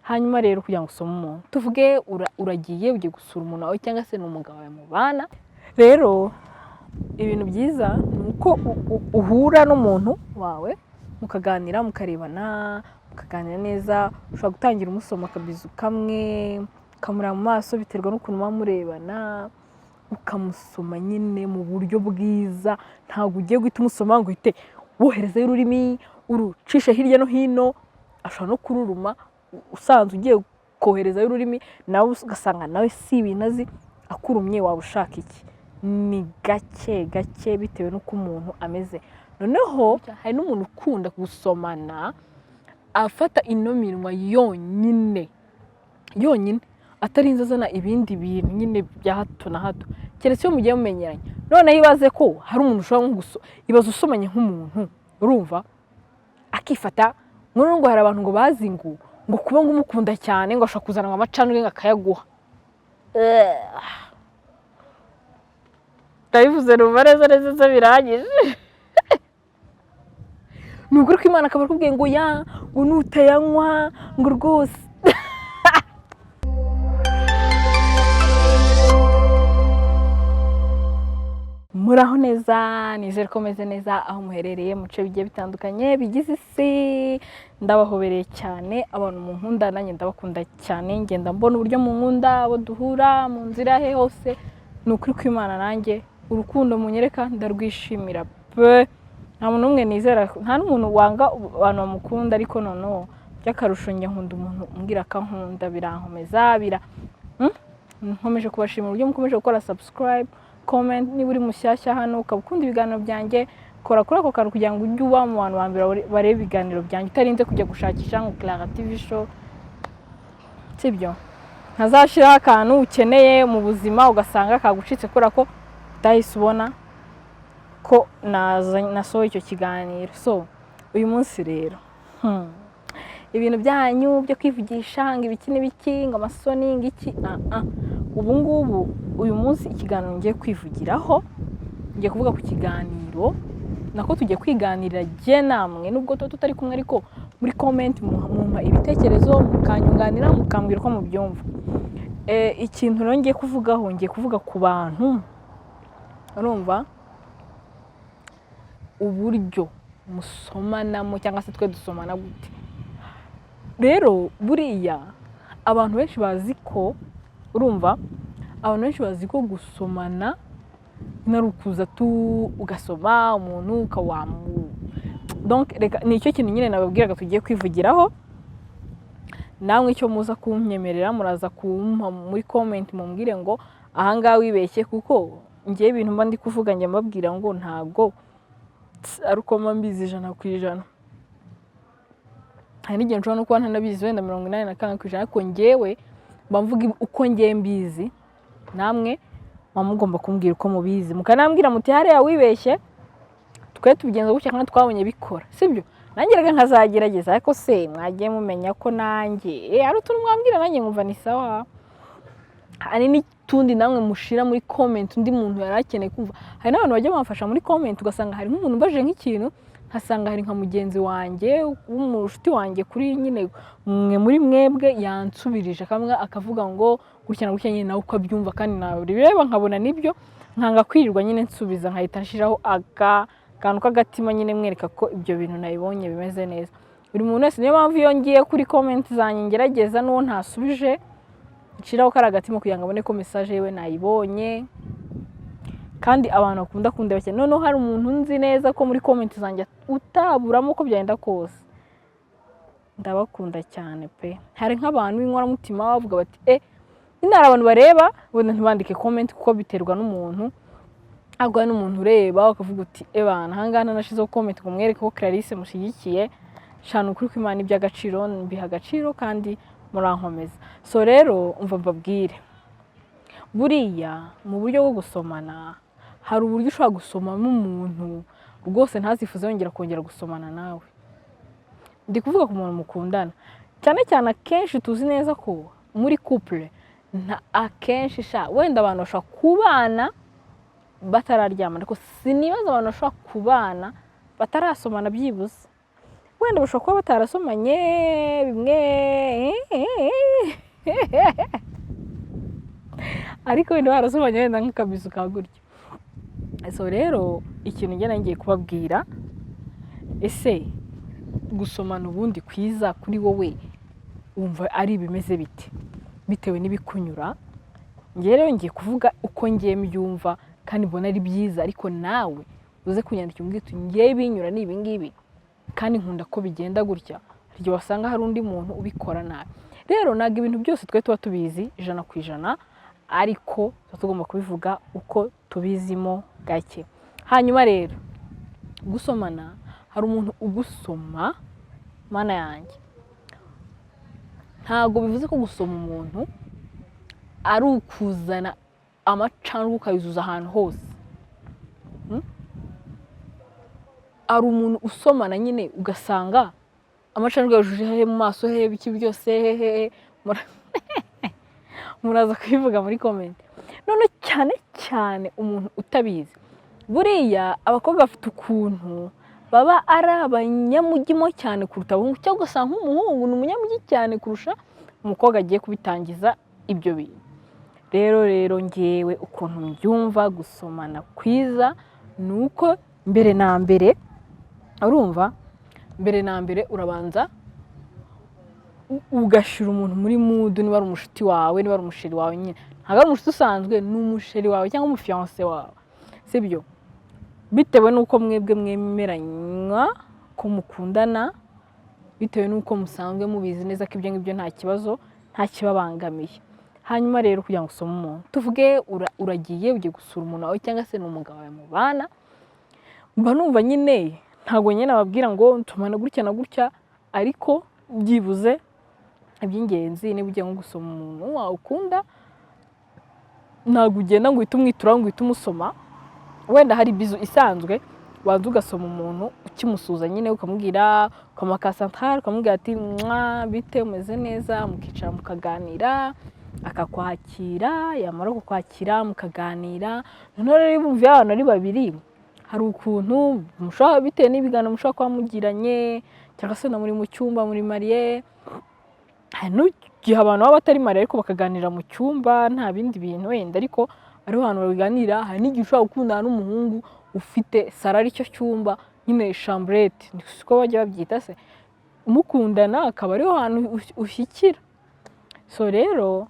Hanyuma rero, kugira ngo usome umuntu, tuvuge uragiye, ugiye gusura umuntu wawe cyangwa se ni umugabo wawe mubana, rero ibintu byiza ni uko uhura n'umuntu wawe, mukaganira, mukarebana, mukaganira neza. Ushobora gutangira umusoma akabizu kamwe, ukamureba mu maso, biterwa n'ukuntu muba murebana, ukamusoma nyine mu buryo bwiza. Ntabwo ugiye guhita umusoma ngo uhite woherezayo ururimi, urucishe hirya no hino. Ashobora no kururuma usanzwe ugiye koherezayo ururimi, nawe ugasanga nawe si ibintu azi. Akurumye waba ushaka iki? Ni gake gake, bitewe n'uko umuntu ameze. Noneho hari n'umuntu ukunda gusomana afata ino minwa yonyine yonyine, atarinze azana ibindi bintu nyine bya hato na hato, keretse iyo mugiye mumenyeranye. Noneho ibaze ko hari umuntu ushobora nko ibaze usomanye nk'umuntu, urumva, akifata nk'uru ngo hari abantu ngo bazi ngo kuba ngo umukunda cyane, ngo ashobora kuzana ngo amacandwe, ngo akayaguha. Ndabivuze numva neza neza birangije. Ni ukuri ko Imana akaba akubwiye ngo ya ngo nutayanywa ngo rwose. Muraho neza, nizere ko meze neza aho muherereye mu bice bigiye bitandukanye bigize isi. Ndabahobereye cyane abantu munkunda, nanjye ndabakunda cyane. Ngenda mbona uburyo munkunda, abo duhura mu nzira he hose. Ni ukuri kw'Imana, nanjye urukundo munyereka ndarwishimira pe. Nta muntu n'umwe nizera, nta n'umuntu wanga abantu bamukunda, ariko noneho by'akarusho njye nkunda umuntu umbwira ko ankunda, birankomeza bira. Nkomeje kubashimira uburyo mukomeje gukora subscribe, comment. Niba uri mushyashya hano, ukaba ukunda ibiganiro byanjye, kora kuri ako kantu kugira ngo ujye uba mu bantu ba mbere bareba ibiganiro byanjye, utarinze kujya gushakisha ngo Clara TV Show, sibyo? Ntazashyiraho akantu ukeneye mu buzima ugasanga kagucitse kubera ko utahise ubona ko nasohoye icyo kiganiro. So uyu munsi rero, ibintu byanyu byo kwivugisha ngo ibiki n'ibiki, ngo amasoni, ngo iki, ah ah. Ubu ngubu uyu munsi ikiganiro ngiye kwivugiraho, ngiye kuvuga ku kiganiro nako tugiye kwiganirira jye namwe, nubwo tuba tutari kumwe, ariko muri comment mumpa ibitekerezo, mukanyunganira, mukambwira uko mubyumva. Ikintu rero ngiye kuvugaho, ngiye kuvuga ku bantu, urumva, uburyo musomanamo cyangwa se twe dusomana gute. Rero buriya abantu benshi bazi ko, urumva, abantu benshi bazi ko gusomana ari ukuza tu ugasoma umuntu ukawamu. Donc reka ni icyo kintu nyine nababwiraga tugiye kwivugiraho. Namwe icyo muza kunyemerera, muraza kumpa muri comment, mumbwire ngo ahangaha wibeshye, kuko ngewe ibintu mba ndi kuvuga njya mbabwira ngo ntago ari uko mba mbizi 100%. Hari n'igihe nshobora no kuba ntanabizi wenda 81%, ariko ngewe mba mvuga uko ngewe mbizi. Namwe muba mugomba kumbwira uko mubizi, mukanambwira muti hariya wibeshye, twe tubigenza gutya kandi twabonye bikora, sibyo? Nanjye reka nkazagerageza. Ariko se mwagiye mumenya ko nanjye hari utuntu mwambwira nanjye nkumva ni sawa. Hari n'utundi namwe mushira muri comment undi muntu yari akeneye kumva. Hari n'abantu bajya bamfasha muri comment, ugasanga hari nk'umuntu umbajije nk'ikintu, nkasanga hari nka mugenzi wanjye w'umushuti wanjye kuri nyine mwe muri mwebwe yansubirije akamwe, akavuga ngo gutya na gutya nyine, nawe uko abyumva, kandi nabireba nkabona nibyo, nkanga kwirirwa nyine nsubiza, nkahita nshiraho aka kantu k'agatima nyine mwereka ko ibyo bintu nabibonye bimeze neza. Buri muntu wese, niyo mpamvu iyo ngiye kuri comment zanjye ngerageza n'uwo ntasubije nshiraho kari agatima kugira ngo abone ko message yiwe nayibonye. Kandi abantu bakunda kundeba cyane, noneho hari umuntu nzi neza ko muri comment zanjye utaburamo uko byagenda kose, ndabakunda cyane pe. Hari nk'abantu b'inkoramutima bavuga bati nyine hari abantu bareba wenda ntibandike comment, kuko biterwa n'umuntu. Ahubwo hari n'umuntu ureba ukavuga uti ebana, ahangaha nanashizeho comment ngo mwereke ko Clarisse mushyigikiye shana. Ukuri kw'Imana, iby'agaciro mbiha agaciro kandi murankomeza. So rero umva mbabwire, buriya mu buryo bwo gusomana hari uburyo ushobora gusomamo umuntu rwose ntazifuze yongera kongera gusomana nawe. Ndi kuvuga ku muntu mukundana cyane cyane. Akenshi tuzi neza ko muri couple nta akenshi sha wenda abantu bashobora kubana batararyamana, ariko sinibaza abantu bashobora kubana batarasomana. Byibuze wenda bashobora kuba batarasomanye bimwe Ariko wenda barasomanye wenda nk'akabizu ka gutya. So rero ikintu njye ngiye kubabwira, ese gusomana ubundi kwiza kuri wowe wumva ari ibimeze bite? Bitewe n'ibikunyura. Njye rero ngiye kuvuga uko ngiye mbyumva kandi mbona ari byiza, ariko nawe uze kunyandikira umbwire uti: "Ngewe binyura ni ibi ngibi kandi nkunda ko bigenda gutya." Hari igihe wasanga hari undi muntu ubikora nabi. Rero ntabwo ibintu byose twe tuba tubizi 100%, ariko tuba tugomba kubivuga uko tubizimo gake. Hanyuma rero gusomana, hari umuntu ugusoma, Mana yanjye. Ntabwo bivuze ko gusoma umuntu ari ukuzana amacandwe ukayuzuza ahantu hose. Hari umuntu usomana nyine ugasanga amacandwe yujuje hehe, mu maso he, biki byose hehe. Muraza kubivuga muri comment. None cyane cyane umuntu utabizi, buriya abakobwa bafite ukuntu baba ari abanyamujyimo cyane kuruta abahungu, cyangwa ugasanga nk'umuhungu ni umunyamujyi cyane kurusha umukobwa agiye kubitangiza ibyo bintu. Rero ngewe ukuntu mbyumva, gusomana kwiza ni uko mbere na mbere, urumva, mbere na mbere urabanza ugashyira umuntu muri mood. Niba ari umushuti wawe, niba ari umusheri wawe nyine, ntabwo ari umushuti usanzwe, ni umusheri wawe cyangwa umufiancé wawe, sibyo? Bitewe n'uko mwebwe mwemeranywa ko mukundana, bitewe n'uko musanzwe mubizi neza ko ibyo ngibyo nta kibazo, nta kibabangamiye. Hanyuma rero kugira ngo usome umuntu, tuvuge uragiye, ugiye gusura umuntu wawe cyangwa se ni umugabo wawe mubana, mba numva nyine ntabwo nyine nababwira ngo nsomana gutya na gutya, ariko byibuze iby'ingenzi, niba ugiye nko gusoma umuntu wawe ukunda, ntabwo ugenda ngo uhite umwituraho, ngo uhite umusoma. Wenda hari bizu isanzwe waza ugasoma umuntu ukimusuhuza nyine, ukamubwira, ukamuha ka santare, ukamubwira ati: "Mwa bite, umeze neza?" Mukicara mukaganira, akakwakira, yamara kukwakira mukaganira. Noneho rero bumva iyo abantu ari babiri, hari ukuntu mushobora, bitewe n'ibiganiro mushobora kuba mugiranye, cyangwa se na muri mu cyumba muri mariye. Hari n'igihe abantu baba batari mariye ariko bakaganira mu cyumba, nta bindi bintu wenda, ariko ariho abantu babiganira. Hari n'igihe ushobora gukundana n'umuhungu ufite salon, aricyo cyumba nyine, chambrette siko bajya babyita se, mukundana akaba ariho hantu ushyikira. So rero,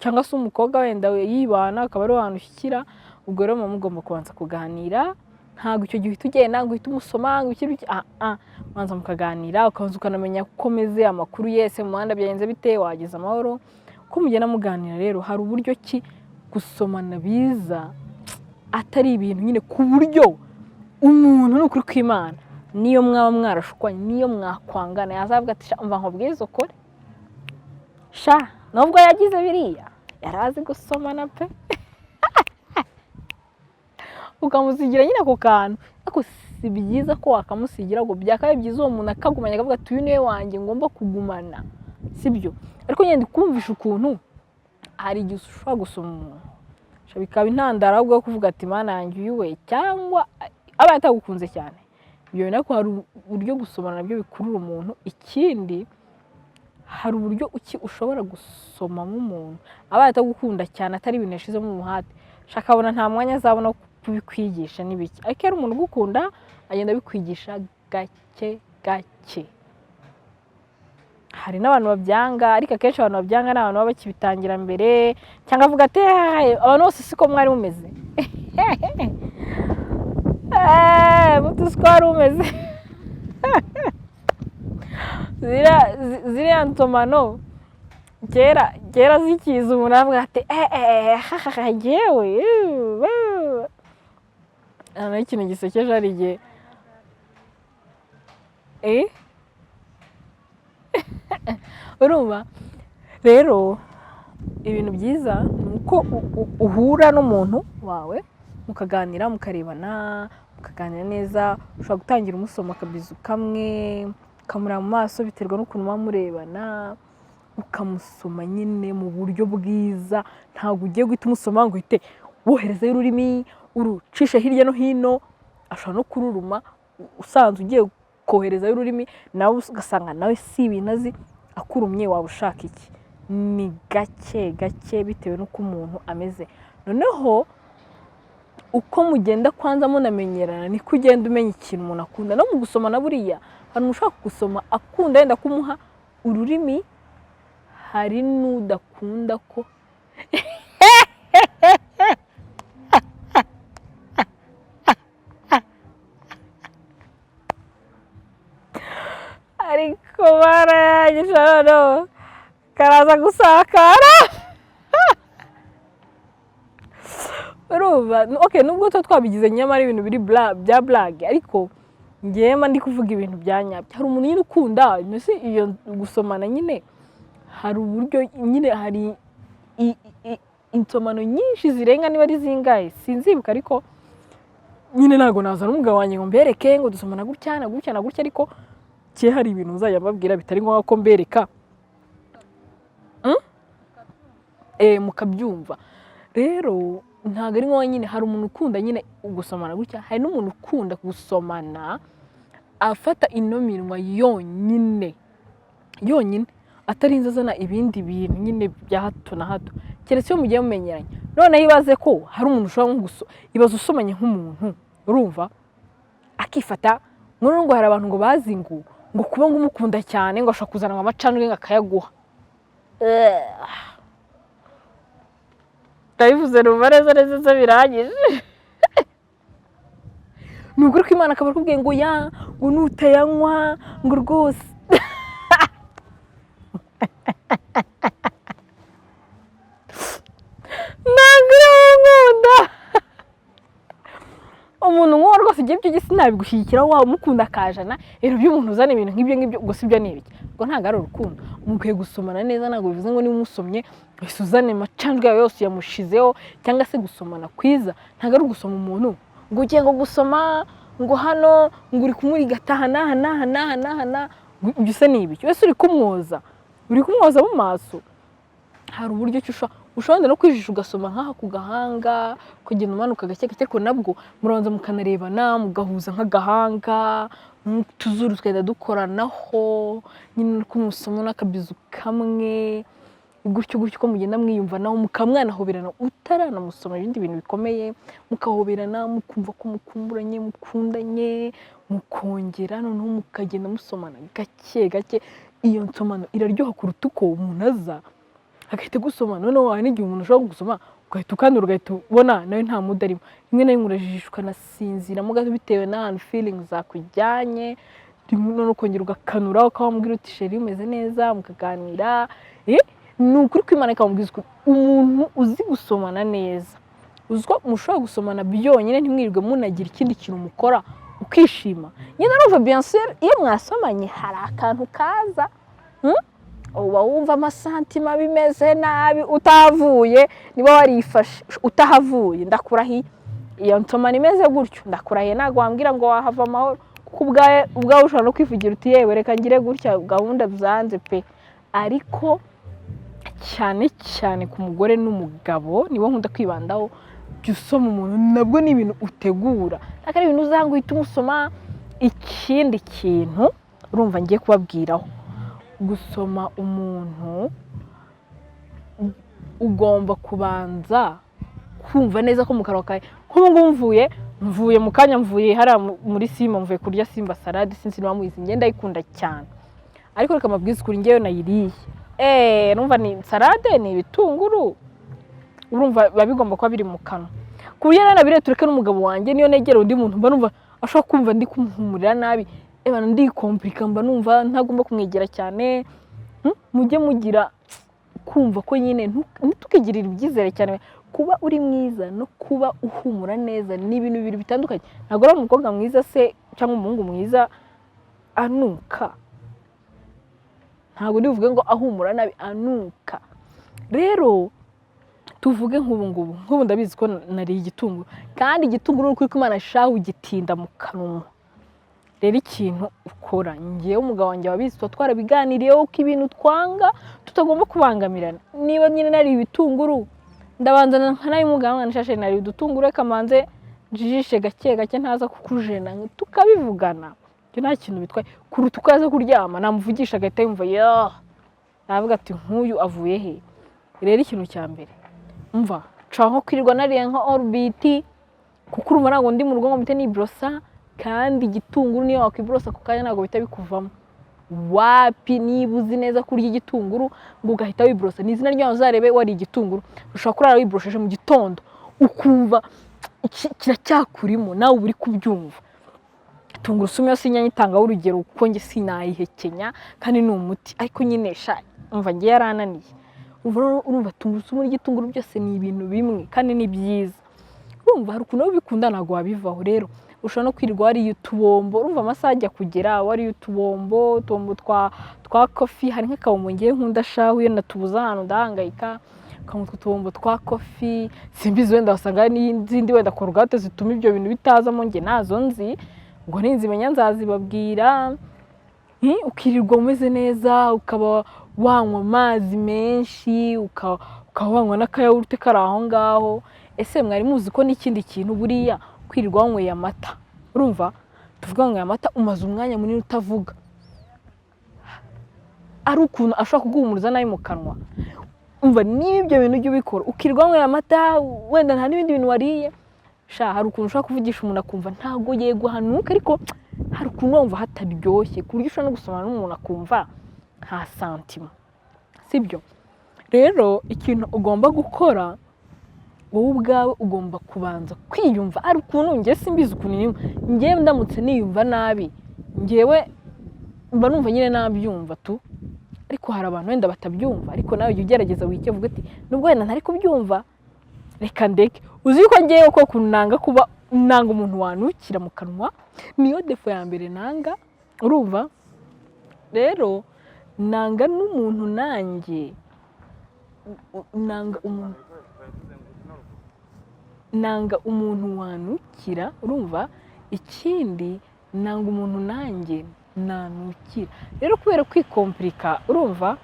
cyangwa se umukobwa wenda yibana, akaba ariho hantu ushyikira. Ubwo rero muba mugomba kubanza kuganira. Ntabwo icyo gihe uhita ugenda ngo uhite umusoma ngo iki biki, ah ah, ubanza mukaganira, ukabanza ukanamenya uko ameze, amakuru yese, mu muhanda byagenze bite, wageze amahoro. Uko mugenda muganira rero, hari uburyo ki gusomana biza atari ibintu nyine ku buryo umuntu, ni ukuri kw'Imana, niyo mwaba mwarashukwanye, niyo mwakwangana, yazavuga ati: "Sha, umva nkubwize ukuri sha, nubwo yagize biriya yari azi gusomana pe." Ukamusigira nyine ako kantu. Ariko si byiza ko wakamusigira ngo byakabaye byiza uwo muntu akagumanya, akavuga ati: "Uyu niwe wanjye ngomba kugumana," sibyo? Ariko nyine ndi kumvisha ukuntu hari igihe ushobora gusoma umuntu bikaba intandaro ahubwo yo kuvuga ati: "Mana yanjye, uyu we," cyangwa aba yatagukunze cyane. Ibyo bintu, ariko hari uburyo gusomana nabyo bikurura umuntu. Ikindi, hari uburyo uki ushobora gusomamo umuntu aba atagukunda cyane, atari ibintu yashizemo umuhate, shaka akabona nta mwanya azabona wo kubikwigisha n'ibiki. Ariko iyo ari umuntu ugukunda, agenda abikwigisha gake gake. Hari n'abantu babyanga, ariko akenshi abantu babyanga ni abantu baba bakibitangira mbere, cyangwa avuga ati: "Eh, abantu bose siko mwari mumeze. Eh, mutu siko wari umeze." Ziriya nsomano kera kera zikiza, umuntu aravuga ati: "Eh eh, hahaha, jyewe." Noneho ikintu gisekeje, hari igihe urumva rero ibintu byiza ni uko uhura n'umuntu wawe mukaganira, mukarebana, mukaganira neza. Ushobora gutangira umusoma akabizu kamwe, ukamureba mu maso, biterwa n'ukuntu muba murebana, ukamusoma nyine mu buryo bwiza. Ntabwo ugiye guhita umusoma ngo uhite woherezayo ururimi urucishe hirya no hino, ashobora no kururuma. Usanzwe ugiye koherezayo ururimi, nawe ugasanga nawe si ibintu azi, akurumye waba ushaka iki? Ni gake gake bitewe n'uko umuntu ameze. Noneho uko mugenda kwanza munamenyerana, niko ugenda umenya ikintu umuntu akunda. No mu gusomana buriya, hari umuntu ushobora gusoma akunda yenda kumuha ururimi, hari n'udakunda ko ariko barayangije, noneho karaza gusakara. Urumva, okay, nubwo tuba twabigize nyamara ibintu biri bya blague, ariko ngewe mba ndi kuvuga ibintu bya nyabyo. Hari umuntu nyine ukunda mbese iyo gusomana nyine, hari uburyo nyine, hari insomano nyinshi zirenga niba ari zingahe sinzibuka, ariko nyine ntabwo nazana umugabo wanjye ngo mbereke ngo dusomana gutya na gutya na gutya, ariko cye hari ibintu nzajya mbabwira bitari ngombwa ko mbereka, mukabyumva. Rero ntabwo ari ngombwa nyine, hari umuntu ukunda nyine gusomana gutya, hari n'umuntu ukunda gusomana afata ino minwa yonyine yonyine, atarinze azana ibindi bintu nyine bya hato na hato, keretse iyo mugiye mumenyeranye. Noneho ibaze ko hari umuntu ushobora nko ibaze usomanye nk'umuntu, urumva akifata nk'uru ngo hari abantu ngo bazi ngo kuba ngo umukunda cyane ngo ashobora kuzana amacandwe ngo akayaguha. Ndabivuze numva neza neza birangije. Ni ukuri ko Imana akaba akubwiye ngo ya ngo nutayanywa ngo rwose ntabwo uri umuntu nk'uwo rwose ugiye ibyo sinabigushyigikira, waba umukunda akajana ibintu by'umuntu uzana ibintu nk'ibyo ngibyo, ubwo si byo ni ibiki? Ubwo ntabwo ari urukundo. Mukwiye gusomana neza, ntabwo bivuze ngo niba umusomye uhise uzane amacandwe yawe yose uyamushizeho, cyangwa se gusomana kwiza ntabwo ari ugusoma umuntu ngo ugiye ngo gusoma ngo hano ngo uri kumurigata aha n'aha n'aha n'aha n'aha n'aha, ibyo se ni ibiki? Wese uri kumwoza, uri kumwoza mu maso. Hari uburyo ki ushobora no kwijisha ugasoma nk'aha ku gahanga, ukagenda umanuka gake gake, ariko nabwo murabanza mukanarebana, mugahuza nk'agahanga, utuzuru tukagenda dukoranaho, nyine kumusoma n'akabizu kamwe, gutyo gutyo uko mugenda mwiyumvanaho, mukamwanahoberana utaranamusoma ibindi bintu bikomeye, mukahoberana mukumva ko mukumburanye, mukundanye, mukongera noneho mukagenda musomana gake gake. Iyo nsomano iraryoha kuruta uko umuntu aza agahita gusoma. Noneho hari n'igihe umuntu ushobora gusoma ugahita ukandura, ugahita ubona nawe nta mudu arimo, rimwe na rimwe urajijisha ukanasinziramo gato bitewe n'ahantu feelings zakujyanye, rimwe noneho ukongera ugakanura ukababwira uti chérie umeze neza, mukaganira. Ni ukuri ko Imana ikamubwiza ukuri, umuntu uzi gusomana neza, uzi ko mushobora gusomana byonyine ntimwirirwe munagira ikindi kintu mukora ukishima nyine. Urumva bien sûr iyo mwasomanye hari akantu kaza, uba wumva amasantima bimeze nabi utahavuye, niba warifashe utahavuye, ndakurahiye iyo nsomano imeze gutyo, ndakurahiye ntabwo wambwira ngo wahava amahoro, kuko ubwawe ushobora no kwivugira uti yewe reka ngire gutya gahunda byanze pe. Ariko cyane cyane ku mugore n'umugabo nibo nkunda kwibandaho, jya usoma umuntu nabwo ni ibintu utegura, ntabwo ari ibintu uzanga uhita umusoma. Ikindi kintu urumva ngiye kubabwiraho, gusoma umuntu ugomba kubanza kumva neza ko mu kanwa kawe, nk'ubu ngubu mvuye mu kanya, mvuye hariya muri Simba, mvuye kurya Simba salade, sinzi niba muyizi, njye ndayikunda cyane, ariko reka mbabwize ukuri njyewe nayiriye, numva ni salade, ni ibitunguru, urumva biba bigomba kuba biri mu kanwa, ku buryo rero nabiriye tureke n'umugabo wanjye, niyo negera undi muntu mba numva ashobora kumva ndi kumuhumurira nabi, ndikompurika, mba numva ntagomba kumwegera cyane. Mujye mugira kumva ko nyine ntitukigirire ibyizere cyane. Kuba uri mwiza no kuba uhumura neza ni ibintu bibiri bitandukanye. Ntabwo ari umukobwa mwiza se cyangwa umuhungu mwiza anuka, ntabwo ndibuvuge ngo ahumura nabi, anuka. Rero tuvuge nk'ubu ngubu, nk'ubu ndabizi ko nariye igitunguru, kandi igitunguru ni ukuri ko Imana shahu ugitinda mu kanwa. Rero ikintu ukora, ngewe umugabo wanjye wabizi tuba twarabiganiriyeho ko ibintu twanga tutagomba kubangamirana. Niba nyine nariye ibitunguru, ndabanza nkanabimugaba mwana shashe nariye udutunguru, reka manze njijishe gake gake ntaza kukujena, tukabivugana. Ibyo nta kintu bitwaye kuruta uko yaza kuryama namuvugisha agahita yumva ya Aravuga ati: "Nk'uyu avuye he?" Rero ikintu cya mbere, mva nshobora nko kwirirwa nariye nka Orbit, kuko urumva ntabwo ndi mu rugo ngo mpite niborosa. Kandi igitunguru niyo wakwiborosa ako kanya ntabwo bihita bikuvamo. Wapi, niba uzi neza kurya igitunguru ngo ugahita wiborosa, ni izina ryawe, uzarebe wariye igitunguru, ushobora kurara wiborosheje, mu gitondo ukumva kiracyakurimo, nawe uba uri kubyumva. Tungurusumu yo sinyanyitangaho urugero, kuko njye sinayihekenya kandi ni umuti, ariko nyine sha umva ngiye yarananiye. Urumva tungurusumu n'igitunguru byose ni ibintu bimwe kandi ni byiza. Urumva hari ukuntu ubikunda ntabwo wabivaho. Rero ushobora no kwirirwa wariye utubombo, urumva amasaha ajya kugera wariye utubombo, utubombo twa coffee. Hari nk'akabombo ngiye nkunda shahu, iyo natubuze ahantu ndahangayika. Ukanywa utwo tubombo twa coffee, simbizi, wenda wasanga hari n'izindi wenda Colgate zituma ibyo bintu bitazamo, njye nazo nzi, ngo ninzimenya nzazibabwira. Ukirirwa umeze neza, ukaba wanywa amazi menshi, ukaba wanywa n'akayawurute kari aho ngaho. Ese mwari muzi ko n'ikindi kintu buriya kwirirwa wanyweye amata, urumva tuvuga wanyweye amata, umaze umwanya munini utavuga, ari ukuntu ashobora kuguhumuriza nabi mu kanwa? Umva, niba ibyo bintu ujya ubikora, ukirirwa wanyweye amata, wenda nta n'ibindi bintu wariye, sha hari ukuntu ushobora kuvugisha umuntu akumva ntabwo yego hanuka, ariko hari ukuntu wumva hataryoshye, ku buryo ushobora no gusomana n'umuntu akumva nta sentiment, sibyo? Rero ikintu ugomba gukora wowe ubwawe, ugomba kubanza kwiyumva. Hari ukuntu njye simbizi ukuntu niyumva, njyewe ndamutse niyumva nabi, njyewe mba numva nyine nabyumva tu, ariko hari abantu wenda batabyumva. Ariko nawe jya ugerageza wike, uvuge uti: "Nubwo wenda ntari kubyumva, reka ndeke." Uzi yuko ngewe ko ukuntu nanga kuba, nanga umuntu wanukira mu kanwa, niyo défaut ya mbere nanga. Urumva rero nanga n'umuntu, nanjye nanga umuntu, nanga umuntu wanukira. Urumva ikindi, nanga umuntu nanjye nanukira. Rero kubera kwikompirika, urumva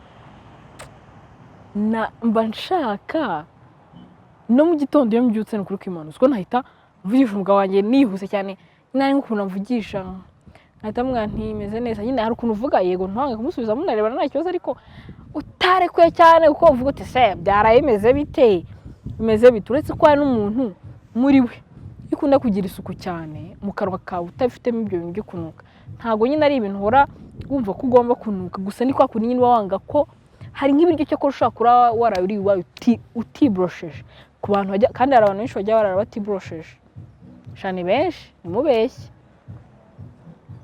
mba nshaka no mu gitondo iyo mbyutse, ni ukuri kwimana, uziko nahita mvugisha umugabo wanjye nihuse cyane, nari nk'ukuntu amvugisha nkahita mubwira nti: "Meze neza." Nyine hari ukuntu uvuga yego ntiwange kumusubiza, munarebana nta kibazo, ariko utarekuye cyane, kuko uvuga uti: "Se byaraye bimeze bite, bimeze bite?" Uretse ko hari n'umuntu muri we, iyo ukunda kugira isuku cyane mu kanwa kawe, utabifitemo ibyo bintu byo kunuka, ntabwo nyine ari ibintu uhora wumva ko ugomba kunuka. Gusa ni kwa kundi nyine uba wanga ko hari nk'ibiryo cyakora ushobora kuba waraye uriye iwawe utiborosheje. Ku bantu bajya, kandi hari abantu benshi bajya barara batiborosheje, sha ni benshi, ntimubeshye.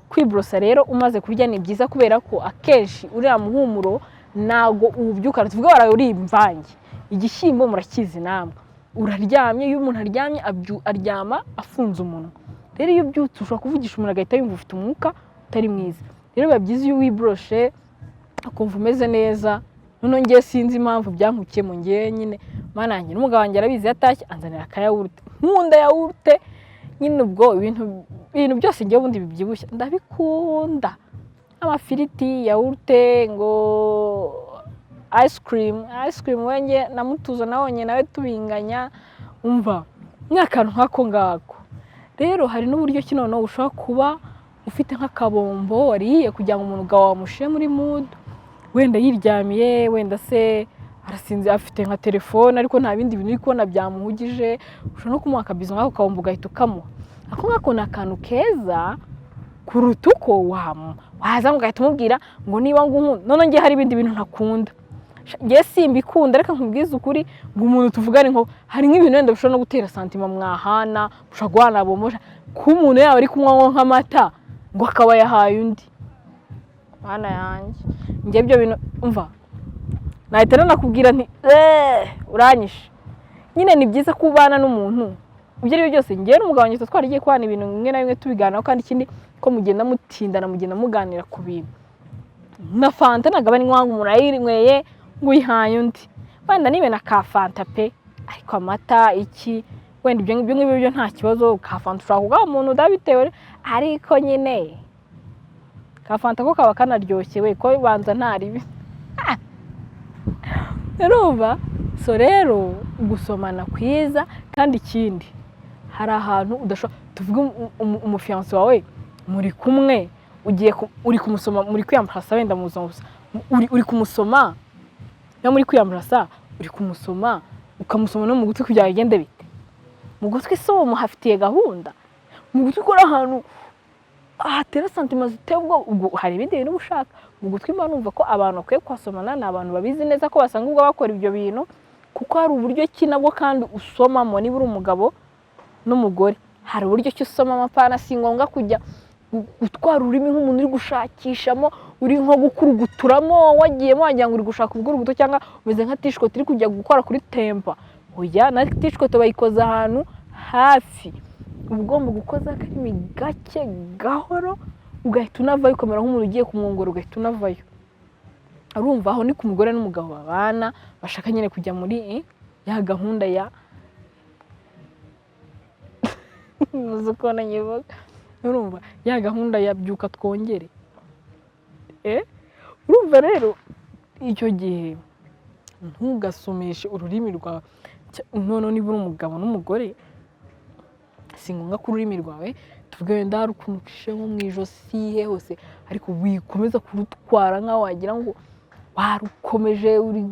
Kwiborosa rero umaze kurya ni byiza, kubera ko akenshi uriya muhumuro ntabwo uwubyukana. Tuvuge waraye uriye imvange, igishyimbo murakizi namwe, uraryamye, iyo umuntu aryamye aryama afunze umunwa. Rero iyo ubyutse ushobora kuvugisha umuntu agahita yumva ufite umwuka utari mwiza. Rero biba byiza iyo wiboroshe ukumva umeze neza. Noneho ngewe sinzi impamvu byankukiyemo, ngewe nyine mana yanjye, n'umugabo wanjye arabizi, iyo atashye anzanira akayawurute, nkunda yawurute nyine. Ubwo ibintu byose ngewe ubundi bibyibushye ndabikunda, amafiriti, yawurute, ngo ice cream, ice cream wenge na mutuzo nabonye nawe tubinganya. Umva ni akantu nk'ako ngako. Rero hari n'uburyo ki noneho ushobora kuba ufite nk'akabombo wariye kugira ngo umuntu wawe wamushyire muri mood, wenda yiryamiye, wenda se arasinze, afite nka telefone ariko nta bindi bintu uri kubona byamuhugije, ushobora no kumuha akabizo nk'ako kabombo ugahita ukamuha. Ako ngako ni akantu keza kuruta uko waza ngo ugahita umubwira ngo niba ngo unkunda. None ngewe hari ibindi bintu ntakunda, ngewe simbikunda, reka nkubwize ukuri, ngo umuntu tuvugane nko hari nk'ibintu wenda bishobora no gutera sentiment mwahana, mushobora guhana bombo, kuba umuntu yaba ari kunywa nk'amata ngo akaba yahaye undi. Mana yanjye, njye ibyo bintu umva nahita nanakubwira nti: "Eee, uranyishe." Nyine ni byiza ko ubana n'umuntu ibyo ari byo byose. Njyewe n'umugabo wanjye tuba twaragiye kubana ibintu bimwe na bimwe tubiganiraho, kandi ikindi ko mugenda mutindana, mugenda muganira ku bintu. Na fanta ntabwo aba ari ngombwa umuntu ayinyweye ngo uyihaye undi, wenda nibe na ka fanta pe, ariko amata iki, wenda ibyo ngibyo ngibyo nta kibazo. Ka fanta ushobora kugaha umuntu udabitewe, ariko nyine ka fanta ko kaba kanaryoshye we, ko banza nta ribi. Urumva so rero gusomana kwiza. Kandi ikindi, hari ahantu udashobora, tuvuge umufiancé wawe muri kumwe, ugiye uri kumusoma, muri kwiyambarasa, wenda mu buzima busa, uri kumusoma. Niba muri kwiyamurasa, uri kumusoma, ukamusoma no mu gutwi kugira ngo bigende bite? Mu gutwi se uwo muhafitiye gahunda? Mu gutwi ukora ahantu hatera sentiments ziteye ubwoba, ubwo hari ibindi bintu uba ushaka mu gutwi. Mba numva ko abantu bakwiye kuhasomana ni abantu babizi neza ko basanga ubwo bakora ibyo bintu, kuko hari uburyo ki nabwo kandi usomamo. Niba uri umugabo n'umugore, hari uburyo ki usomamo. Apana, si ngombwa kujya gutwara ururimi nk'umuntu uri gushakishamo, uri nko gukuruguturamo, wagiyemo wagira ngo uri gushaka ubwuruguto, cyangwa umeze nka tishikoti uri kujya gukora kuri tempa. Oya, na tishikoto bayikoza ahantu hafi. Uba ugomba gukoza akarimi gake, gahoro, ugahita unavayo, ukamera nk'umuntu ugiye kumwongora, ugahita unavayo. Urumva, aho ni ku mugore n'umugabo babana, bashaka nyine kujya muri ya gahunda ya muzi ukuntu nyivuga. Urumva, ya gahunda ya byuka twongere. Urumva rero, icyo gihe ntugasomeshe ururimi rwawe. Noneho niba uri umugabo n'umugore, si ngombwa ko ururimi rwawe, tuvuge wenda hari ukuntu ucishe nko mu ijosi, he hose, ariko wikomeza kurutwara nk'aho wagira ngo warukomeje, uri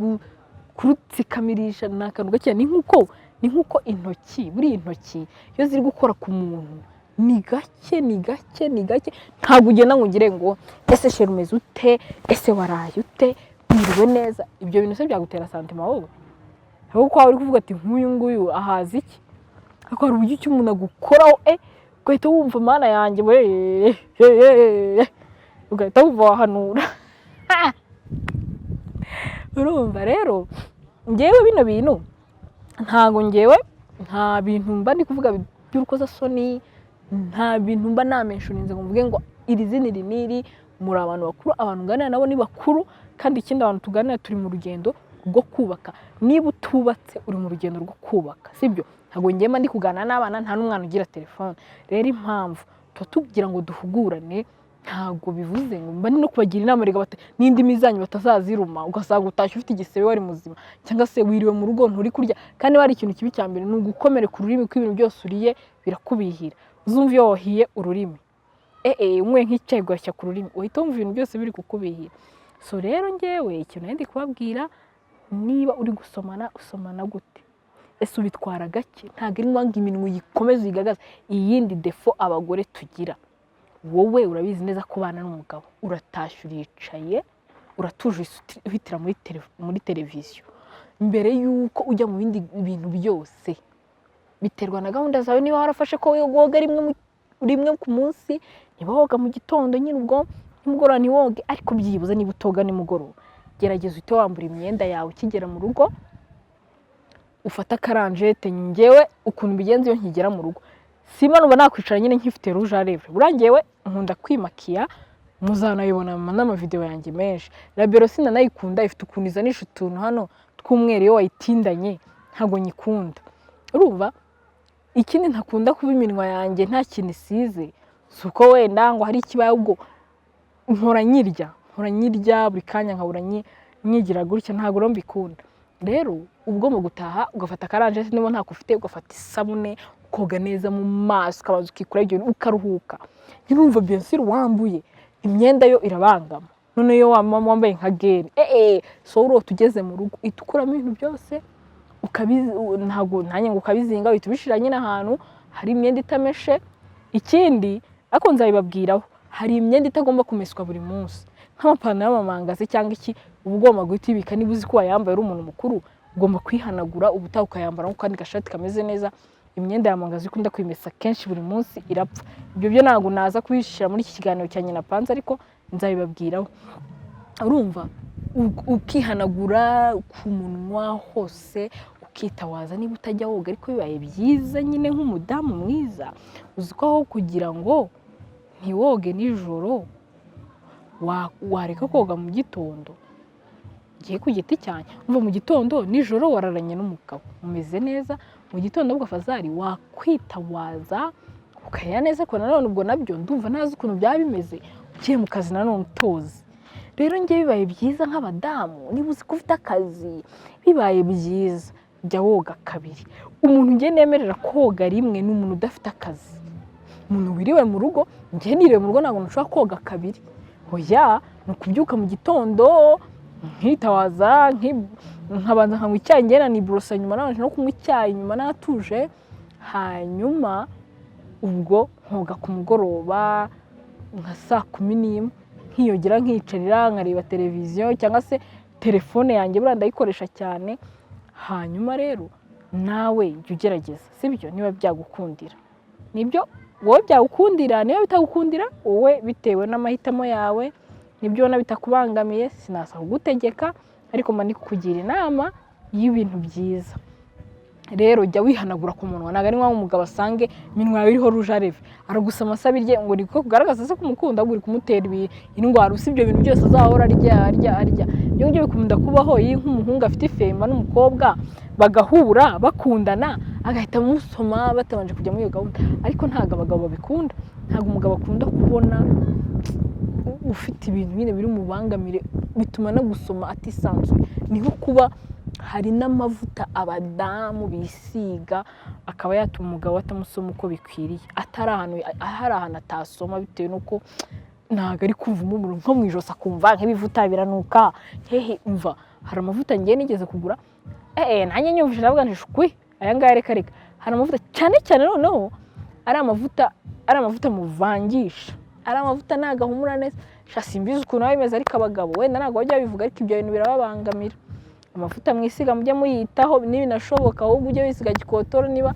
kurutsikamirisha. Ni akantu gake, ni nk'uko intoki, buriya intoki iyo ziri gukora ku muntu ni gake, ni gake, ni gake. Ntabwo ugenda ngo ugire ngo: "Ese chéri, umeze ute? Ese waraye ute? Wiriwe neza?" Ibyo bintu se byagutera sentiment wowe? Ahubwo waba uri kuvuga ati: "Nk'uyu nguyu ahaza iki?" Ariko hari uburyo icyo umuntu agukoraho, ugahita wumva: "Mana yanjye we!" Ugahita wumva wahanura. Urumva rero, ngewe bino bintu ntago, ngewe nta bintu mba ndi kuvuga by'urukozasoni, nta bintu mba namentioninze ngo mvuge ngo iri zina iri n'iri. Muri abantu bakuru, abantu nganira nabo ni bakuru, kandi ikindi, abantu tuganira turi mu rugendo rwo kubaka. Niba utubatse, uri mu rugendo rwo kubaka, sibyo? Ntabwo ngewe mba ndi kuganira n'abana, nta n'umwana ugira telefone. Rero impamvu tuba tugira ngo duhugurane, ntabwo bivuze ngo mba no kubagira inama rega n'indimi zanyu batazaziruma, ugasanga utashye ufite igisebe wari muzima, cyangwa se wiriwe mu rugo nturi kurya. Kandi hari ikintu kibi cya mbere ni ugukomereka ururimi, kuko ibintu byose uriye birakubihira. Uzumva iyo wahiye ururimi, unyweye nk'icyayi ugashya ku rurimi, uhita wumva ibintu byose biri kukubihira. So rero ngewe ikintu nari ndi kubabwira, niba uri gusomana, usomana gute? Ese ubitwara gake? Ntabwo ari ngombwa ngo iminwa uyikomeze uyigagaze. Iyindi défaut abagore tugira, wowe urabizi neza ko ubana n'umugabo, uratashye, uricaye, uratuje, uhitira muri televiziyo. Mbere y'uko ujya mu bindi bintu byose, biterwa na gahunda zawe, niba warafashe ko woga rimwe ku munsi, niba woga mu gitondo nyine, ubwo nimugoroba ntiwoge. Ariko byibuze niba utoga nimugoroba, gerageza uhite wambura imyenda yawe ukigera mu rugo, ufate akaranjete. Ngewe ukuntu mbigenza iyo nkigera mu rugo, simba numva nakwicara nyine nkifite rouge à lèvres. Buriya ngewe nkunda kwimakiya, muzanayibona n'amavideo yanjye menshi. Labello sinanayikunda, ifite ukuntu izanisha utuntu hano tw'umweru iyo wayitindanye, ntabwo nyikunda. Urumva, ikindi ntakunda kuba iminwa yanjye nta kintu isize. Si uko wenda ngo hari ikibaye, ubwo mpora nyirya, mpora nyirya buri kanya, nkabura nyigira gutya, ntabwo rero mbikunda. Rero uba ugomba gutaha ugafata akaranjete, niba ntako ufite ugafata isabune, ukoga neza mu maso, ukabanza ukikura ibyo bintu, ukaruhuka nyine. Urumva, bien sûr, wambuye imyenda yo irabangama. Noneho iyo wambaye nka gene, so urota ugeze mu rugo uhita ukuramo ibintu byose, ntabwo ntange ngo ukabizinga, uhita ubishira nyine ahantu hari imyenda itameshe. Ikindi ariko nzabibabwiraho, hari imyenda itagomba kumeswa buri munsi, nk'amapantaro y'amamangazi cyangwa iki, uba ugomba guhita uyibika. Niba uzi ko wayambaye uri umuntu mukuru, ugomba kwihanagura, ubutaha ukayambara nk'akandi gashati kameze neza. Imyenda ya mangazi ukunda kuyimesa kenshi buri munsi irapfa. Ibyo byo ntabwo naza kubishyira muri iki kiganiro cya nyina panze, ariko nzabibabwiraho. Urumva, ukihanagura ku munwa hose, ukitawaza niba utajya woga. Ariko bibaye byiza nyine nk'umudamu mwiza, uzi ko aho kugira ngo ntiwoge nijoro wareka koga mu gitondo. Ngiye ku giti cyanjye, umva, mu gitondo, nijoro wararanye n'umugabo umeze neza, mu gitondo ubwo fazari wakwitawaza ukaya neza. Ariko nanone ubwo nabyo ndumva ntazi ukuntu byaba bimeze ugiye mu kazi nanone utoze. Rero njye bibaye byiza nk'abadamu, niba uzi ko ufite akazi, bibaye byiza jya woga kabiri. Umuntu njye nemerera koga rimwe ni umuntu udafite akazi, umuntu wiriwe mu rugo. Njye niriwe mu rugo ntabwo nshobora koga kabiri, oya. Ni ukubyuka mu gitondo. Nkitawaza, nkabanza nkanywa icyayi, ngenda niborosa nyuma, nabanje no kunywa icyayi nyuma natuje. Hanyuma ubwo nkoga ku mugoroba nka saa 11, nkiyogera, nkiyicarira, nkareba televiziyo cyangwa se telefone yanjye, buriya ndayikoresha cyane. Hanyuma rero nawe jya ugerageza, sibyo? Niba byagukundira nibyo, wowe byagukundira. Niba bitagukundira, wowe bitewe n'amahitamo yawe, nibyo ubona bitakubangamiye, sinaza kugutegeka, ariko mba ndi kukugira inama y'ibintu byiza. Rero jya wihanagura ku munwa. Ntabwo ari ngombwa umugabo asange iminwa yawe iriho rouge à lèvres, aragusoma asaba irye ngo ni ko kugaragaza se ko umukunda, ahubwo uri kumutera indwara. Usibye ibyo bintu byose azahora arya, arya, arya. Ibyo ngibyo bikunda kubaho iyo nk'umuhungu afite ifemba n'umukobwa bagahura bakundana, agahita amusoma batabanje kujya muri iyo gahunda. Ariko ntabwo abagabo babikunda. Ntabwo umugabo akunda kubona ufite ibintu nyine biri mubangamire, bituma no gusoma atisanzuye. Ni nko kuba hari n'amavuta abadamu bisiga akaba yatuma umugabo atamusoma uko bikwiriye, atari ahantu, hari ahantu atasoma bitewe n'uko ntabwo ari kumva umumuro, nko mu ijosi akumva nk'ibivuta biranuka hehe. Umva, hari amavuta ngiye nigeze kugura, nanjye nyumvise ndavuga nti: "Shwi, aya ngaya reka reka." Hari amavuta cyane cyane noneho ari amavuta muvangisha, ari amavuta ntabwo ahumura neza. Sha, simbizi ukuntu biba bimeze, ariko abagabo wenda ntabwo bajya babivuga, ariko ibyo bintu birababangamira. Amavuta mwisiga mujye muyitaho nibinashoboka, ahubwo ujye wisiga gikotoro niba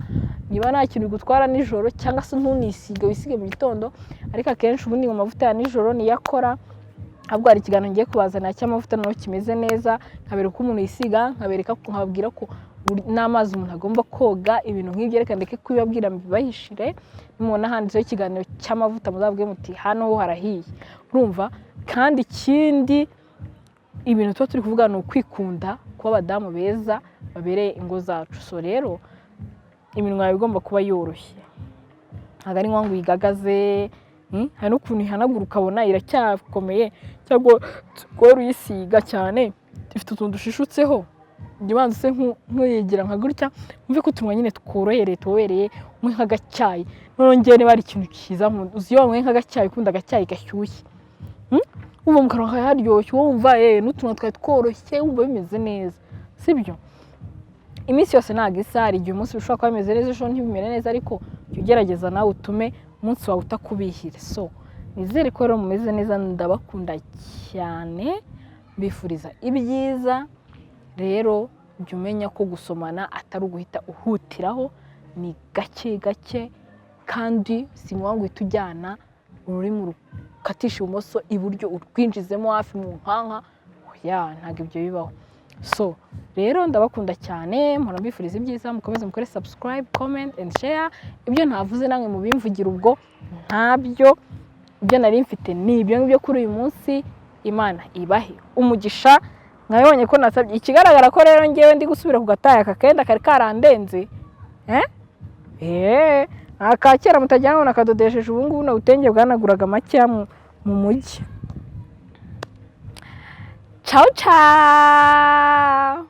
nta kintu bigutwara nijoro, cyangwa se ntunisige, wisige mu gitondo. Ariko akenshi ubundi ngo amavuta ya nijoro niyo akora. Ahubwo hari ikiganiro ngiye kubazanira cy'amavuta noneho kimeze neza, nkabereka uko umuntu yisiga, nkabereka, nkababwira ko n'amazi umuntu agomba koga, ibintu nk'ibyo. Reka ndeke kubibabwira mbibahishire. Nimubona handitseho ikiganiro cy'amavuta muzabwe muti: "Hano ho harahiye." Urumva? Kandi ikindi, ibintu tuba turi kuvuga ni ukwikunda, kuba abadamu beza babereye ingo zacu. So rero iminwa yawe igomba kuba yoroshye, ntabwo ari ngombwa ngo uyigagaze. Hari n'ukuntu ihanagura ukabona iracyakomeye, cyangwa guhora uyisiga cyane ifite utuntu dushishutseho. Jya ubanza use nk'uyigira nka gutya, wumve ko utunwa nyine tworohereye, tubobereye, unywe nk'agacyayi. Noneho njyewe niba hari ikintu cyiza nkunda, uzi iyo wanyweye nk'agacyayi, ukunda agacyayi gashyushye, Wumva mu kanwa kawe haryoshye, wumva n'utunwa twawe tworoshye, wumva bimeze neza, sibyo? Iminsi yose ntabwo isa. Hari igihe umunsi ushobora kuba bimeze neza, ejo ntibimere neza, ariko jya ugerageza nawe utume umunsi wawe utakubihira. So nizere ko rero mumeze neza, ndabakunda cyane, mbifuriza ibyiza. Rero jya umenya ko gusomana atari uguhita uhutiraho, ni gake gake, kandi si ngombwa ngo uhite ujyana ururimi rukatisha ibumoso, iburyo urwinjizemo hafi mu nkanka. Oya, ntabwo ibyo bibaho. So rero ndabakunda cyane, mpora mbifuriza ibyiza. Mukomeze mukore subscribe, comment and share. Ibyo ntavuze namwe mubimvugira, ubwo ntabyo. Ibyo nari mfite ni ibyo ngibyo kuri uyu munsi. Imana ibahe umugisha. Mwabibonye ko nasabye, ikigaragara ko rero ngewe ndi gusubira ku gataya, aka kenda kari karandenze, aka kera mutagira ngo nakadodesheje ubu ngubu, ubutenge bwanaguraga makeya mu mujyi. Ciao ciao.